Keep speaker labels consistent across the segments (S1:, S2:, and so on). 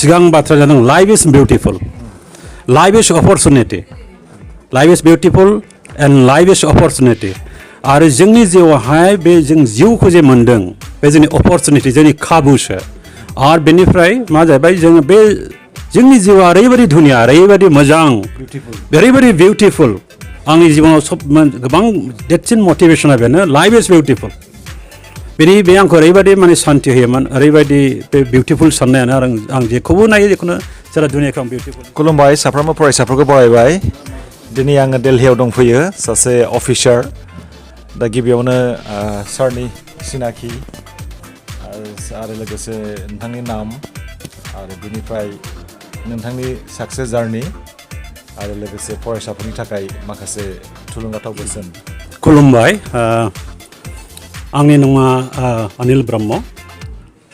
S1: सिगां बाथ्रा जादों life is beautiful life is opportunity life is beautiful and life is opportunity आरो जोंनि जिउआवहाय बे जों जिउखौ जे मोन्दों बे जोंनि अपरचुनिटि जोंनि खाबुसो आरो बेनिफ्राय मा जाहैबाय जोङो बे जोंनि जिउआ ओरैबायदि दुनिया ओरैबायदि मोजां ओरैबायदि बिउटिफुल आंनि जिबनाव सब गोबां देरसिन मटिभेसना बेनो लाइफ इज बिउटिफुल बे आंखौ ओरैबायदि माने सान्थि होयोमोन ओरैबायदि बे बिउटिफुल साननायानो आरो आं जेखौबो नायो जेखौनो सारा दुनियाखौ आं बिउटिफुल
S2: खुलुमबाय साफ्रोमबो फरायसाफोरखौ बरायबाय दिनै आङो दिल्लीयाव दंफैयो सासे अफिसार दा गिबियावनो सारनि सिनाखि आरो लोगोसे नोंथांनि नाम आरो बेनिफ्राय नोंथांनि साक्सेस जार्नि आरो लोगोसे फरायसाफोरनि थाखाय माखासे थुलुंगाथाव बोसोन
S1: खुलुमबाय आंनि मुङा अनिल ब्रह्म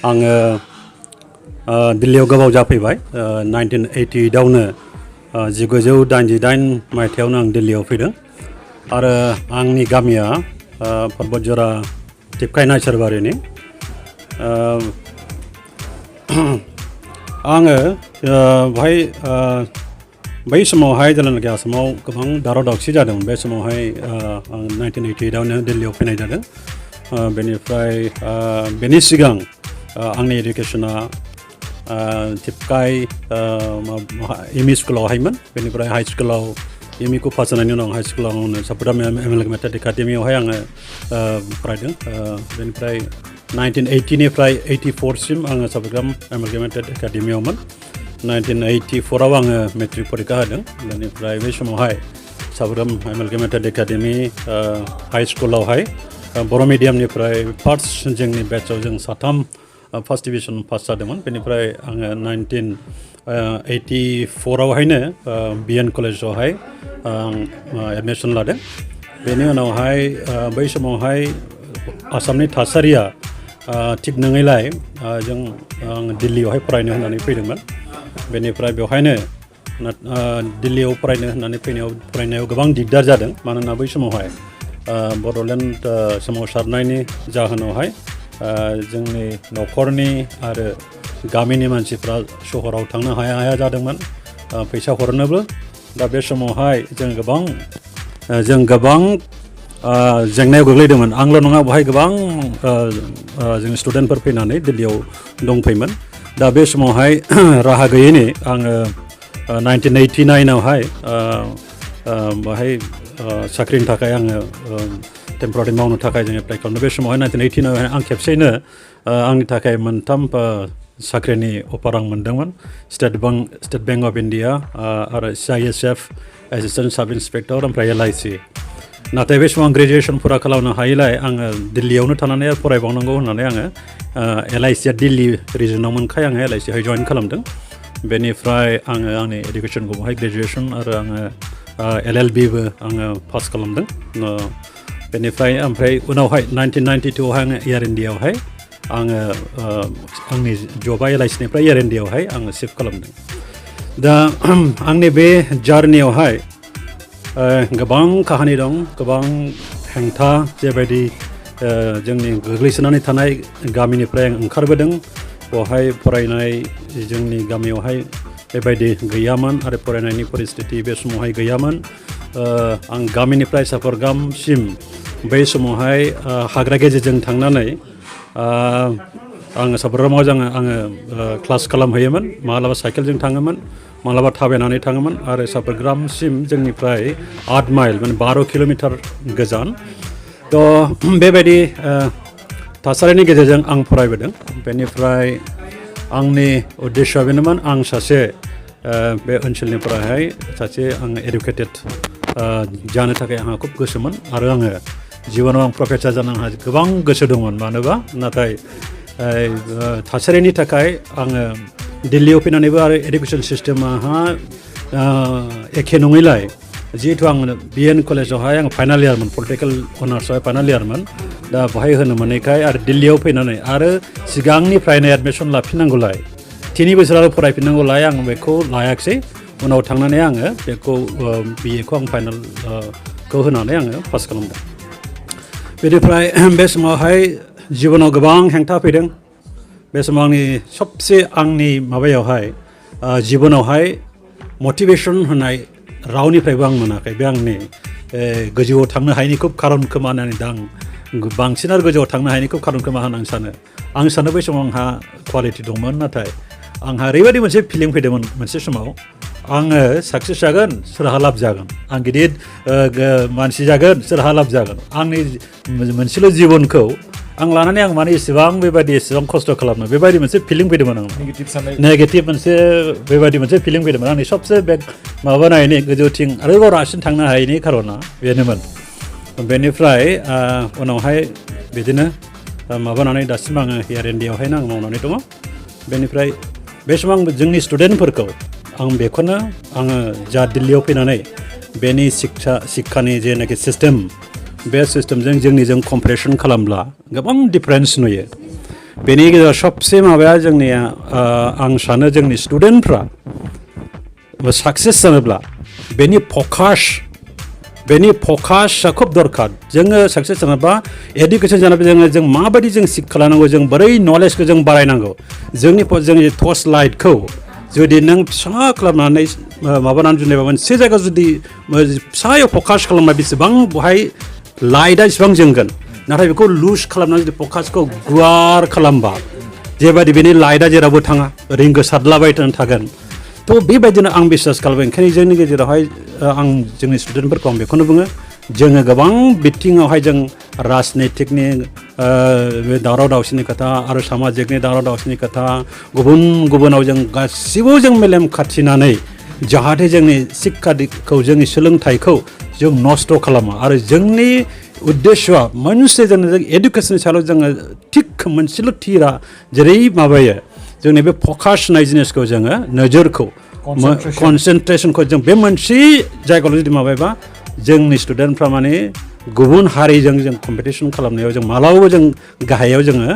S1: आङो दिल्लीयाव गोबाव जाफैबाय 1988आवनो 1988 मायथाइयावनो आं दिल्लीयाव फैदों आरो आंनि गामिया पर्बतजरा टिपकाय नायसोरबारिनि आङो बेहाय बै समावहाय जेब्लानाखि आसामाव गोबां दावराव दावसि जादोंमोन बे समावहाय आं 1988आवनो दिल्लीयाव फैनाय जादों बेनिफ्राय बेनि सिगां आंनि एडुकेसना टिपकाय एम इ स्कुलावहायमोन बेनिफ्राय हाइ स्कुलाव एम इखौ पास जानायनि उनाव हाइ स्कुलाव आङो सापुराम एमालगेमेटेड एकाडेमियावहाय आङो फरायदों बेनिफ्राय 1980निफ्राय 84सिम आङो सापुराम एमालगेमेटेड एकाडेमियावमोन 1984आव आङो मेट्रिक परिखा होदों बेनिफ्राय बै समावहाय सापुराम एमालगेमेटेड एकाडेमि हाइ स्कुलावहाय बर' मिडियामनिफ्राय फार्स्ट जोंनि बेचआव जों साथाम फार्स्ट डिभिजन पास जादोंमोन बेनिफ्राय आङो 1984आवहायनो BN कलेजावहाय एडमिसन लादों बेनि उनावहाय बै समावहाय आसामनि थासारिया थिग नङैलाय आं दिल्लीयावहाय फरायनो होननानै फैदोंमोन बेनिफ्राय बेवहायनो दिल्लीयाव फरायनो होननानै फरायनायाव गोबां दिगदार जादों मानोना बै समावहाय बड'लेण्ड सोमावसारनायनि जाहोनावहाय जोंनि न'खरनि आरो गामिनि मानसिफ्रा सहराव थांनो हाया जादोंमोन फैसा हरनोबो दा बे समावहाय जों गोबां जेंनायाव गोग्लैदोंमोन आंल' नङा बेवहाय गोबां जों स्टुडेन्टफोर फैनानै दिल्लीयाव दंफैयोमोन दा बे समावहाय राहा गैयैनि आङो 1989आवहाय बेहाय साख्रिनि थाखाय आङो टेम्परारि मावनो थाखाय जों एप्लाइ खालामदों बे समावहाय 1989आवहाय आं खेबसेयैनो आंनि थाखाय मोनथाम साख्रिनि अफार आं मोनदोंमोन स्टेट बेंक अफ इन्डिया आरो CISF एसिस्टेन्ट साब इन्सपेक्टर ओमफ्राय LIC नाथाय बे समाव आं ग्रेजुवेसन फुरा खालामनो हायैलाय आङो दिल्लीयावनो थानानै फरायबावनांगौ होननानै आङो LICआ दिल्ली रिजनाव मोनखाय आङो LICआवहाय जइन खालामदों बेनिफ्राय आङो आंनि एडुकेसनखौ बेवहाय ग्रेजुवेसन आरो आङो LLBबो आङो पास खालामदों बेनिफ्राय ओमफ्राय उनावहाय 1992आवहाय आङो एयार इन्डियायावहाय आङो आंनि जबा LICनिफ्राय एयार इन्डियायावहाय आङो शिफ्ट खालामदों दा आंनि बे जार्नियावहाय गोबां काहानि दं गोबां हेंथा जेबायदि जोंनि गोग्लैसोनानै थानाय गामिनिफ्राय आं ओंखारबोदों बेवहाय फरायनाय जोंनि गामियावहाय बेबायदि गैयामोन आरो फरायनायनि परिस्थिति बे समावहाय गैयामोन आं गामिनिफ्राय साफरगामसिम बै समावहाय हाग्रा गेजेरजों थांनानै आङो साफरगामाव आङो क्लास खालामहैयोमोन माब्लाबा साइकेलजों थाङोमोन माब्लाबा थाबायनानै थाङोमोन आरो साफरगामसिम जोंनिफ्राय 8 माइल माने 12 किल'मिटार गोजान थ' बेबायदि थासारिनि गेजेरजों आं फरायबोदों बेनिफ्राय आंनि उद्देश्यआ बेनोमोन आं सासे बे ओनसोलनिफ्रायहाय सासे आं एडुकेटेड जानो थाखाय आंहा खुब गोसोमोन आरो आङो जिबनाव आं प्रफेसार जानो आंहा गोबां गोसो दंमोन मानोबा नाथाय थासारिनि थाखाय आङो दिल्लीयाव फैनानैबो आरो एडुकेसन सिस्टेमा एखे नङैलाय जिहेतु आं BN कलेजावहाय आं फाइनाल इयारमोन पलिटिकेल अनार्सआवहाय फाइनाल इयारमोन दा बेहाय होनो मोनैखाय आरो दिल्लीयाव फैनानै आरो सिगांनिफ्रायनो एडमिसन लाफिननांगौलाय 3 बोसोर आरो फरायफिननांगौलाय आं बेखौ लायाखिसै उनाव थांनानै आङो बेखौ BAखौ आं फाइनालखौ होनानै आङो पास खालामदों बेनिफ्राय बे समावहाय जिबनाव गोबां हेंथा फैदों बे समाव आंनि सबसे आंनि माबायावहाय जिबनावहाय मटिभेसन होनाय रावनिफ्रायबो आं मोनाखै बे आंनि गोजौआव थांनो हायैनि खुब खारन खोमा होननानै दा आं बांसिन आरो गोजौआव थांनो हायैनि खुब खारन खोमा होननानै आं सानो बै समाव आंहा क्वालिटि दंमोन नाथाय आंहा ओरैबायदि मोनसे फिलिं फैदोंमोन मोनसे समाव आङो साक्सेस जागोन सोरहा लाब जागोन आं गिदिर मानसि जागोन सोरहा लाब जागोन आंनि मोनसेल' जिबनखौ आं लानानै आं माने एसेबां खस्थ' खालामनो बेबायदि मोनसे फिलिं फैदोंमोन आं नेगेटिभ मोनसे बेबायदि मोनसे फिलिं फैदोंमोन आंनि सबसे माबानायनि गोजौथिं आरोबाव रासिन थांनो हायैनि खारना बेनोमोन बेनिफ्राय उनावहाय बिदिनो माबानानै दासिम आङो हियार इन्डियायावहायनो आं मावनानै दङ बेनिफ्राय बे समाव आं जोंनि स्टुडेन्टफोरखौ आं बेखौनो आङो जा दिल्लीयाव फैनानै बेनि शिक्षानि जेनाखि सिस्टेम बे सिस्टेमजों जोंनिजों कम्पेरिसन खालामब्ला गोबां डिफारेन्स नुयो बेनि गेजेराव सबसे माबाया जोंनिया आं सानो जोंनि स्टुडेन्टफ्रा साक्सेस जानोब्ला बेनि फकासआ खुब दरकार जोङो साक्सेस जानोबा एडुकेसन जानोबा जों माबायदि जों शिक्षा लानांगौ जों बोरै नलेजखौ जों बारायनांगौ जोंनि टर्च लाइटखौ जुदि नों फिसा खालामनानै माबानानै जुदि मोनसे जायगा जुदि फिसायाव फकास खालामबा बेसेबां बहाय लाइटआ इसेबां जोंगोन नाथाय बेखौ लुज खालामनानै जुदि फकासखौ गुवार खालामबा जेबायदि बेनि लाइटआ जेरावबो थाङा ओरैनो गोसारलाबाय थागोन थ' बेबायदिनो आं बिसास खालामो ओंखायनो जोंनि गेजेरावहाय आं जोंनि स्टुडेन्टफोरखौ आं बेखौनो बुङो जोङो गोबां बिथिङावहाय जों राजनितिकनि दावराव दावसिनि खोथा आरो सामाजिकनि दावराव दावसिनि खोथा गुबुनाव जों गासिबो जों मेलेम खाथिनानै जाहाथे जोंनि शिक्षाखौ जोंनि सोलोंथाइखौ जों नस्थ' खालामा आरो जोंनि उद्देश्यआ मोनसे जों एडुकेसननि सायाव जोङो थिक मोनसेल' थिरा जेरै माबायो जोंनि बे फकास होनाय जिनिसखौ जोङो नोजोरखौ कनसेन्ट्रेसनखौ जों बे मोनसे जायगायाव जुदि माबायोबा जोंनि स्टुडेन्टफ्रा माने गुबुन हारिजों जों कम्पिटिसन खालामनायाव जों मालाबाबो जों गाहायाव जोङो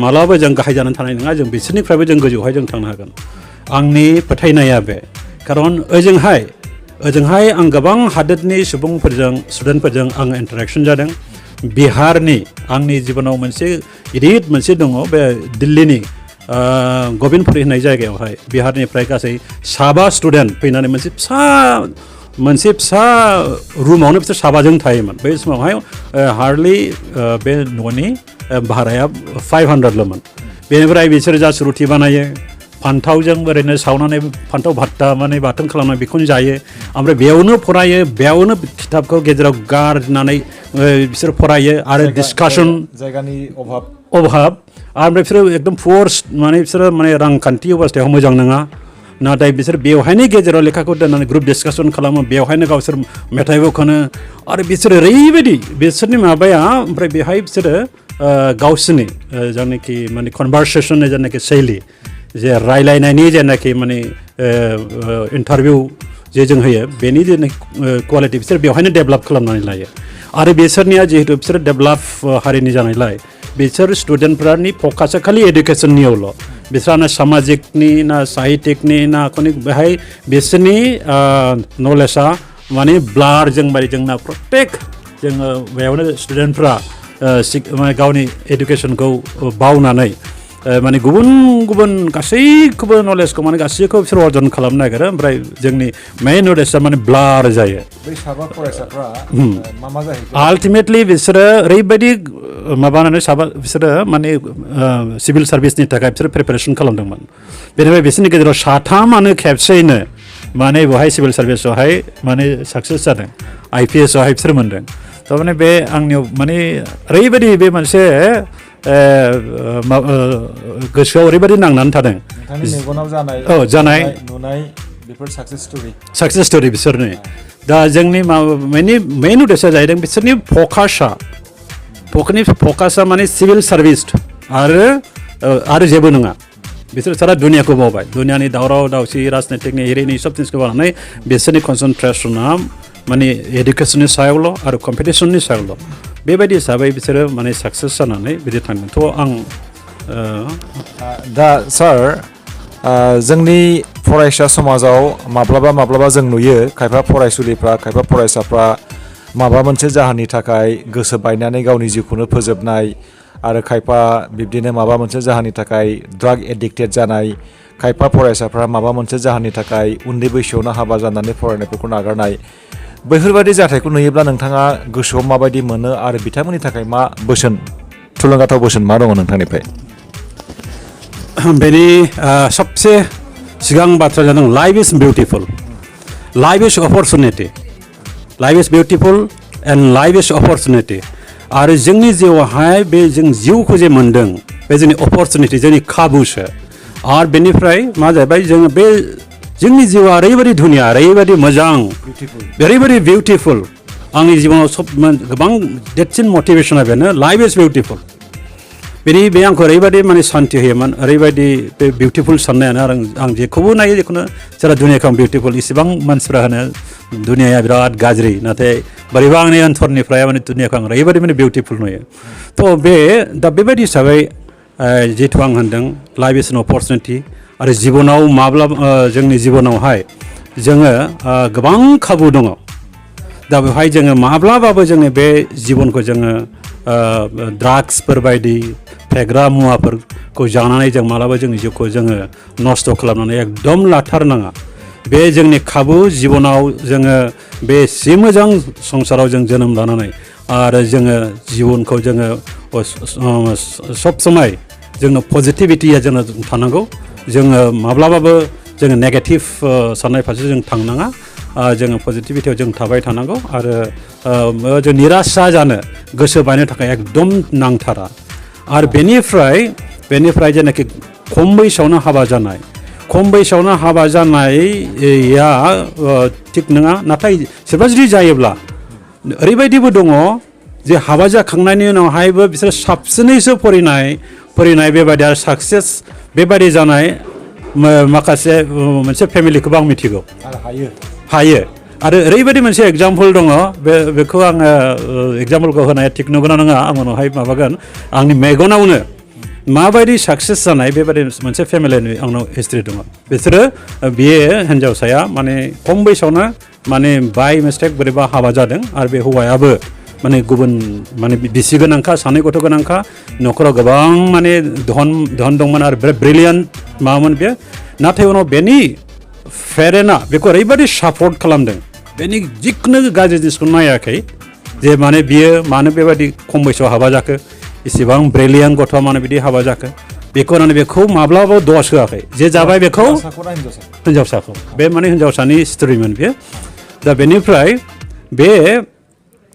S1: मालाबाबो जों गाहाय जानानै थानाय नङा जों बिसोरनिफ्रायबो जों गोजौहाय जों थांनो हागोन आंनि फोथायनाया बे खारन ओजोंहाय आं गोबां हादोरनि सुबुंफोरजों स्टुडेन्टफोरजों आं इन्टारेक्सन जादों बिहारनि आंनि जिबनाव मोनसे गिदिर मोनसे दङ बे दिल्लीनि गबिनपुरी होननाय जायगायावहाय बिहारनिफ्राय गासै 7 स्टुडेन्ट फैनानै मोनसे फिसा रुमावनो बिसोर 7 थायोमोन बै समावहाय हार्डलि बे न'नि भाराया 500ल'मोन बेनिफ्राय बिसोर जास्ट रुटि बानायो फान्थावजों ओरैनो सावनानै फान्थाव भात्ता माने बाथोन खालामनानै बेखौनो जायो ओमफ्राय बेयावनो फरायो बेयावनो खिथाबखौ गेजेराव गारनानै बिसोर फरायो आरो डिसकासन
S2: जायगानि अभाब
S1: ओमफ्राय बिसोरो एकदम फर्स माने बिसोरो माने रांखान्थि अबस्थायाव मोजां नङा नाथाय बिसोर बेवहायनो गेजेराव लेखाखौ दोननानै ग्रुप डिसकासन खालामो बेवहायनो गावसोर मेथाइबो खनो आरो बिसोरो ओरैबायदि बिसोरनि माबाया ओमफ्राय बेहाय बिसोरो गावसोरनि जायनाखि माने कनभारसेसननि जायनाखि शैलि जे रायलायनायनि जेनाखि माने इन्टारभिउ जे जों होयो बेनि जेनाखि क्वालिटि बिसोर बेवहायनो डेभेलप खालामनानै लायो आरो बिसोरनिया जिहेतु बिसोर डेभेलप हारिनि जानायलाय बिसोर स्टुडेन्टफोरनि फकासआ खालि एडुकेसननियावल' बिसोरना सामाजिकनि ना साहित्यिकनि ना बेहाय बिसोरनि नलेजआ माने ब्लार जोंना प्रत्येक जोङो बेयावनो स्टुडेन्टफ्रा गावनि एडुकेसनखौ बावनानै माने गुबुन गासैखौबो नलेजखौ माने गासैखौबो बिसोर अर्जन खालामनो नागिरो ओमफ्राय जोंनि मेइन नलेजआ माने ब्लार जायो
S2: बै 7 फरायसाफ्रा मा जाहैगोन
S1: आल्टिमेटलि बिसोरो ओरैबायदि माबानानै बिसोरो माने सिभिल सार्भिसनि थाखाय बिसोर प्रिपेरेसन खालामदोंमोन बेनिफ्राय बिसोरनि गेजेराव 3 खेबसेयैनो माने बेवहाय सिभिल सार्भिसावहाय माने साक्सेस जादों IPSआवहाय बिसोर मोनदों थारमाने बे आंनियाव माने ओरैबायदि बे मोनसे गोसोआव ओरैबायदि नांनानै थादों
S2: मेगनाव
S1: जानाय
S2: नुनाय बेफोर साक्सेस
S1: स्ट'रि बिसोरनि दा जोंनि मेइन उद्देश्यआ जाहैदों बिसोरनि फकासआ माने सिभिल सार्भिस आरो जेबो नङा बिसोर सारा दुनियाखौ मावबाय दुनियानि दावराव दावसि राजनितिकनि एरिनि सब जिनिसखौ मावनानै बिसोरनि कनसेन्ट्रेसना माने एडुकेसननि सायावल' आरो कम्पिटिसननि सायावल' बेबायदि हिसाबै बिसोरो माने साक्सेस जानानै बिदि थांदों थ' आं
S2: दा सार जोंनि फरायसा समाजाव माब्लाबा जों नुयो खायफा फरायसुलिफ्रा खायफा फरायसाफ्रा माबा मोनसे जाहोननि थाखाय गोसो बायनानै गावनि जिउखौनो फोजोबनाय आरो खायफा बिब्दिनो माबा मोनसे जाहोननि थाखाय ड्राग एडिक्टेड जानाय खायफा फरायसाफ्रा माबा मोनसे जाहोननि थाखाय उन्दै बैसोआवनो हाबा जानानै फरायनायफोरखौ नागारनाय बैफोरबायदि जाथायखौ नुयोब्ला नोंथाङा गोसोआव माबायदि मोनो आरो बिथांमोननि थाखाय मा बोसोन थुलुंगाथाव बोसोन मा दङ नोंथांनिफ्राय
S1: बेनि सबसे सिगां बाथ्रा जादों life is beautiful life is opportunity life is beautiful and life is opportunity आरो जोंनि जिउआवहाय बे जों जिउखौ जे मोन्दों बे जोंनि अपरचुनिटि जोंनि खाबुसो आरो बेनिफ्राय मा जाहैबाय जोङो बे जोंनि जिउआ ओरैबायदि दुनिया ओरैबायदि मोजां ओरैबायदि बिउटिफुल आंनि जिबनाव गोबां देरसिन मटिभेसना बेनो लाइफ इज बिउटिफुल बे आंखौ ओरैबायदि माने सान्थि होयोमोन ओरैबायदि बे बिउटिफुल साननायानो आरो आं जेखौबो नायो जिखुनु जेला दुनियाखौ आं बिउटिफुल इसेबां मानसिफ्रा होनो दुनियाया बिराद गाज्रि नाथाय बोरैबा आंनि अन्तरनिफ्राय माने दुनियाखौ आं ओरैबायदि माने बिउटिफुल नुयो थ' दा बेबायदि हिसाबै जिहेथु आं होनदों लाइफ इज एन अपरचुनिटि आरो जिबनाव जोंनि जिबनावहाय जोङो गोबां खाबु दङ दा बेवहाय जोङो माब्लाबाबो जोङो बे जिबनखौ जोङो ड्राग्सफोर बायदि फेग्रा मुवाफोरखौ जानानै जों मालाबा जोंनि जिउखौ जोङो नस्थ' खालामनानै एकदम लाथारनाङा बे जोंनि खाबु जिबनाव जोङो बे एसे मोजां संसाराव जों जोनोम लानानै आरो जोङो जिबनखौ जोङो सब समाय जोंनो पजिटिभिटिया जोंनो थानांगौ जोङो माब्लाबाबो जोङो नेगेटिभ साननाय फारसे जों थांनाङा जोङो पजिटिभिटियाव जों थाबाय थानांगौ आरो जों निराशा जानो गोसो बायनो थाखाय एकदम नांथारा आरो बेनिफ्राय जेनाखि खम बैसोआवनो हाबा जानाया थिग नङा नाथाय सोरबा जुदि जायोब्ला ओरैबायदिबो दङ जे हाबा जाखांनायनि उनावहायबो बिसोर साबसिनैसो फरायनाय बेबायदि आरो साक्सेस बेबायदि जानाय माखासे मोनसे फेमिलिखौबो आं मिथिगौ हायो आरो ओरैबायदि मोनसे एग्जाम्पल दङ बेखौ आङो एग्जाम्पलखौ होनाया थिग नंगौना नङा आं उनावहाय माबागोन आंनि मेगनावनो माबायदि साक्सेस जानाय बेबायदि मोनसे फेमिलिनि आंनाव हिस्ट्रि दङ बिसोरो बियो हिन्जावसाया माने खम बैसोआवनो माने बाय मिस्टेक बोरैबा हाबा जादों आरो बे हौवायाबो माने गुबुन माने बिसि गोनांखा सानै गथ' गोनांखा न'खराव गोबां माने धन दंमोन आरो बिराद ब्रिलियान्ट माबामोन बे नाथाय उनाव बेनि पेरेन्टआ बेखौ ओरैबायदि सापर्ट खालामदों बेनि जिखुनु गाज्रि जिनिसखौ नायाखै जे माने बियो मानो बेबायदि खम बैसोआव हाबा जाखो इसेबां ब्रिलियान्ट गथ'आ मानो बिदि हाबा जाखो बेखौ होनानै बेखौ माब्लाबाबो दस होआखै जे जाबाय बेखौ हिन्जावसाखौ बे माने हिन्जावसानि स्ट'रिमोन बेयो दा बेनिफ्राय बे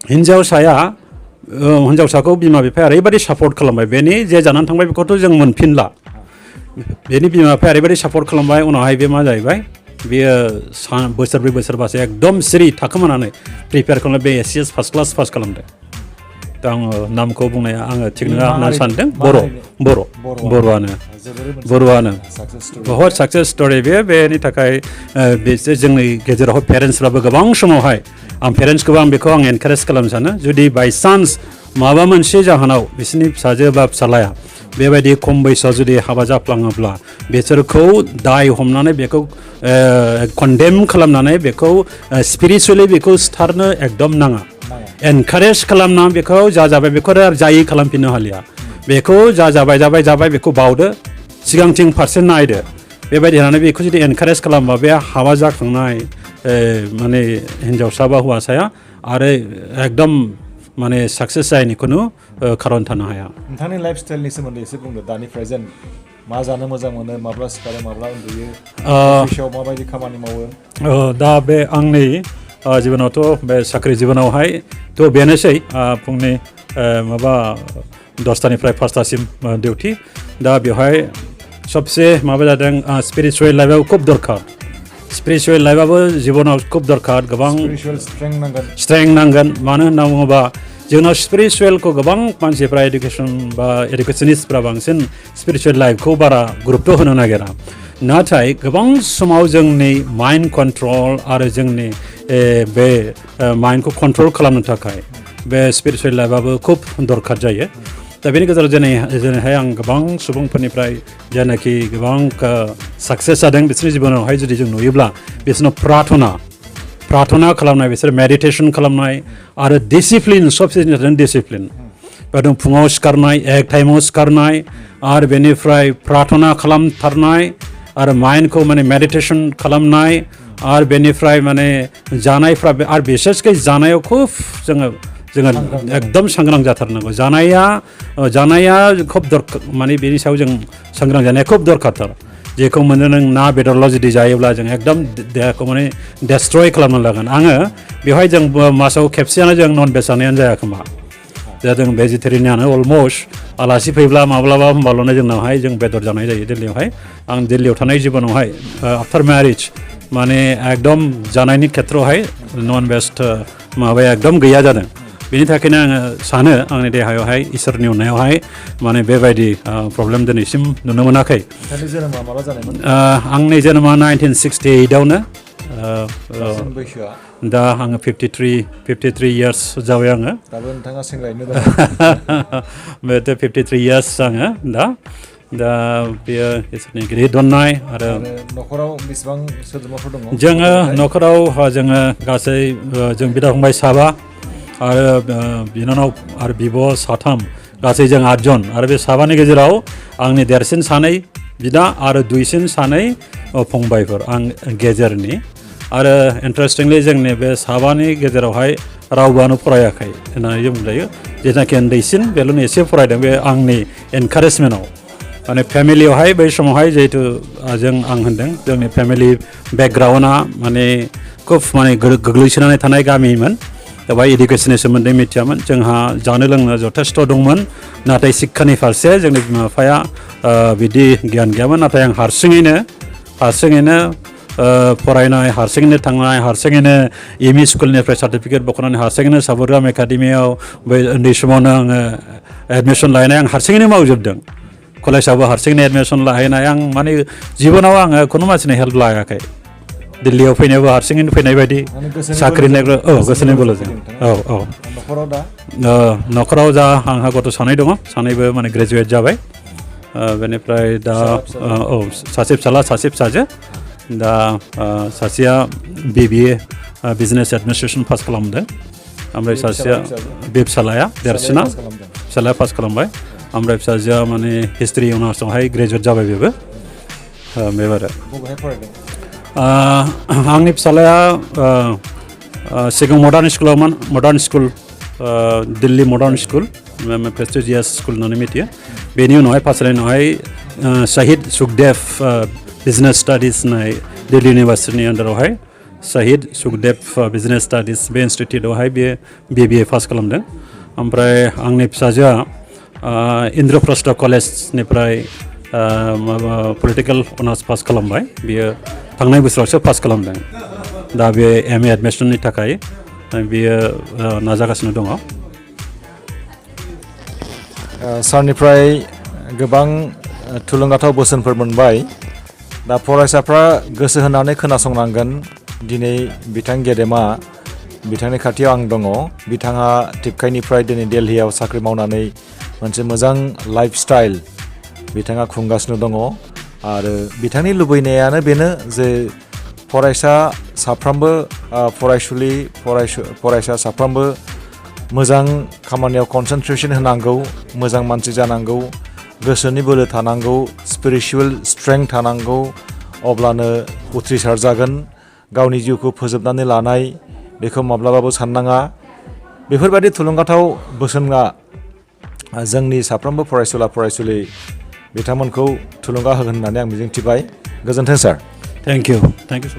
S1: हिन्जावसाखौ बिमा बिफाया ओरैबायदि सापर्ट खालामबाय बेनि जे जानानै थांबाय बेखौथ' जों मोनफिनला बेनि बिमा बिफाया ओरैबायदि सापर्ट खालामबाय उनावहाय बे मा जाहैबाय बेयो बोसोरब्रै बोसोरबासो एकदम सिरि थाखोमानानै प्रिपेयार खालामनाय बे एस फार्स्ट क्लास पास खालामदों दा आङो नामखौ बुंनाया आङो थिग नङा होननानै सानदों बर'आनो बहुद साक्सेस स्ट'रि बेनि थाखाय बिसोर जोंनि गेजेरावहाय पेरेन्टसफ्राबो गोबां समावहाय आं पेरेन्टसखौबो बेखौ एनकारेज खालामनो सानो जुदि बायसान्स माबा मोनसे जाहोनाव बिसोरनि फिसाजो बा फिसालाया बेबायदि खम बैसोआव जुदि हाबा जाफ्लाङोब्ला बिसोरखौ दाय हमनानै बेखौ कन्डेम खालामनानै बेखौ स्पिरिचुवेलि बेखौ सिथारनो एकदम नाङा एनकारेज खालामना बेखौ जाबाय बेखौ जायै खालामफिननो हालिया बेखौ जाबाय बेखौ बावदो सिगांथिं फारसे नायदो बेबायदि होनानै बेखौ जुदि एनकारेज खालामबा बे हाबा जाखांनाय माने हिन्जावसा बा हौवासाया आरो एकदम माने साक्सेस जायैनि खुनु खारन थानो हाया
S2: नोंथांनि लाइफ स्टाइलनि सोमोन्दै एसे बुंदो दानि प्रेजेन्ट मा जानो मोजां मोनो माब्ला सिखारो माब्ला उन्दुयो अफिसाव माबायदि खामानि मावो
S1: दा बे आंनि जिबनावथ' बे साख्रि जिबनावहाय थ' बेनोसै फुंनि 10टानिफ्राय 5टासिम डिउटि दा बेवहाय सबसे माबा जादों स्पिरिचुवेल लाइफआव खुब दरखार स्पिरिचुवेल लाइफआबो जिबनाव खुब दरखार गोबां स्ट्रेंथ नांगोन मानो होनना बुङोबा जोंनाव स्पिरिचुवेलखौ गोबां मानसिफ्रा एडुकेसनिस्टफ्रा बांसिन स्पिरिचुवेल लाइफखौ बारा गुरुत्व होनो नागिरा नाथाय गोबां समाव जोंनि माइन्ड कन्ट्रल आरो जोंनि बे माइन्डखौ कन्ट्रल खालामनो थाखाय बे स्पिरिचुवेल लाइफआबो खुब दरखार जायो दा बेनि गेजेराव जेरैहाय आं गोबां सुबुंफोरनिफ्राय जेनाखि गोबां साक्सेस जादों बिसोरनि जिबनावहाय जुदि जों नुयोब्ला बिसोरनाव प्रार्थना खालामनाय बिसोर मेडिटेसन खालामनाय आरो डिसिप्लिन सबसे डिसिप्लिन बेदों फुङाव सिखारनाय एक टाइमाव सिखारनाय आरो बेनिफ्राय प्रार्थना खालामथारनाय आरो माइन्डखौ माने मेडिटेशन खालामनाय आरो बेनिफ्राय माने जानायफ्रा आरो बिसेसकै जानायाव खुब जोङो एकदम सांग्रां जाथारनांगौ जानाया खुब दरकार माने बेनि सायाव जों सांग्रां जानाया खुब दरकारथार जेखौ मोनो नों ना बेदरल' जुदि जायोब्ला जों एकदम देहाखौ माने डेस्ट्रय खालामनो लागोन आङो बेवहाय जों मासाव खेबसेयानो जों नन भेज जानायानो जाया खोमा जों भेजिटेरियानानो अलमस्ट आलासि फैब्ला माब्लाबा होमबाल'नो जोंनावहाय जों बेदर जानाय जायो दिल्लीयावहाय आं दिल्लीयाव थानाय जिबनावहाय आफ्टार मेरिज माने एकदम जानायनि खेथ्रआवहाय नन भेज माबाया एकदम गैया जादों बेनि थाखायनो आङो सानो आंनि देहायावहाय इसोरनि अननायावहाय माने बेबायदि प्रब्लेम दिनैसिम नुनो मोनाखै
S2: नोंथांनि जोनोमा माला जानायमोन
S1: आंनि जोनोमा 1968आवनो
S2: बैसोआ
S1: दा आङो 53 इयार्स जाबाय आङो
S2: दाबो नोंथाङा सेंग्रायैनो दं
S1: बे 53 इयार्स आङो दा बेयो इसोरनि गिदिर अननाय आरो
S2: न'खराव बेसेबां सोद्रोमाफोर दङ
S1: जोङो न'खराव जोङो गासै जों बिदा फंबाय साबा आरो बिनानाव आरो बिब' साथाम गासै जों 8 जन आरो बे साबानि गेजेराव आंनि देरसिन सानै बिदा आरो दुइसिन सानै फंबायफोर आं गेजेरनि आरो इन्टारेस्टिंलि जोंनि बे साबानि गेजेरावहाय रावबोआनो फरायाखै होननानै जों बुंजायो जेनाखि उन्दैसिन बेल'नो एसे फरायदों बे आंनि एनकारेजमेन्टआव माने फेमिलियावहाय बै समावहाय जिहेतु आं होनदों जोंनि फेमिलि बेकग्राउन्डआ माने खुब माने गोग्लैसोनानै थानाय गामिमोन दा बेवहाय इडुकेसननि सोमोन्दै मिथियामोन जोंहा जानो लोंनो जथेस्थ' दंमोन नाथाय शिक्षानि फारसे जोंनि बिमा बिफाया बिदि गियान गैयामोन नाथाय आं हारसिङैनो फरायनाय हारसिङैनो थांनाय हारसिङैनो एम इ स्कुलनिफ्राय सार्टिफिकेट बख'नानै हारसिङैनो साबरग्राम एकाडेमियाव बै उन्दै समावनो आङो एडमिसन लाहैनाय आं हारसिङैनो मावजोबदों कलेजावबो हारसिङैनो एडमिसन लाहैनाय आं माने जिबनाव आङो खुनु मानसिनि हेल्प लायाखै दिल्लीयाव फैनायावबो हारसिङैनो फैनाय बायदि साख्रि नागिरो गोसोनि बोलोजों
S2: न'खराव दा
S1: न'खराव दा आंहा गथ' सानै दङ सानैबो माने ग्रेजुवेट जाबाय बेनिफ्राय दा सासे फिसाला सासे फिसाजो दा सासेया BBA बिजनेस एडमिनिस्ट्रेसन पास खालामदों ओमफ्राय सासेया बे फिसालाया देरसिना फिसालाया पास खालामबाय ओमफ्राय फिसाजोआ माने हिस्ट्रि अनार्सआवहाय ग्रेजुवेट जाबाय बेबो बेबारो आंनि फिसालाया सिगां modern school Delhi modern school prestigious school होननानै मिथियो बेनि उनावहाय पास जानायनि उनावहाय शहीद सुखदेव बिजनेस स्टाडिस होननाय दिल्ली इउनिभार्सिटिनि आन्डारावहाय शहीद सुखदेव बिजनेस स्टाडिस बे इनस्टिटिउटआवहाय बे BBA पास खालामदों ओमफ्राय आंनि फिसाजोआ इन्द्रप्रस्थ कलेजनिफ्राय पलिटिकेल अनार्स पास खालामबाय बियो थांनाय बोसोरावसो पास खालामदों दा बे MA एडमिसननि थाखाय बियो नाजागासिनो दङ
S2: सारनिफ्राय गोबां थुलुंगाथाव बोसोनफोर मोनबाय दा फरायसाफ्रा गोसो होनानै खोनासंनांगोन दिनै बिथां गेदेमा बिथांनि खाथियाव आं दङ बिथाङा टिपकाइनिफ्राय दिनै दिल्लीयाव साख्रि मावनानै मोनसे मोजां लाइफ स्टाइल बिथाङा खुंगासिनो दङ आरो बिथांनि लुबैनायानो बेनो जे फरायसा साफ्रोमबो फरायसा साफ्रोमबो मोजां खामानियाव कनसेन्ट्रेसन होनांगौ मोजां मानसि जानांगौ गोसोनि बोलो थानांगौ स्पिरिचुवेल स्ट्रेंथ थानांगौ अब्लानो उथ्रिसार जागोन गावनि जिउखौ फोजोबनानै लानाय बेखौ माब्लाबाबो साननाङा बेफोरबायदि थुलुंगाथाव बोसोनआ जोंनि साफ्रोमबो फरायसुला बिथांमोनखौ थुलुंगा होगोन होननानै आं मिजिंथिबाय गोजोन्थों सार
S1: थेंक इउ सो माच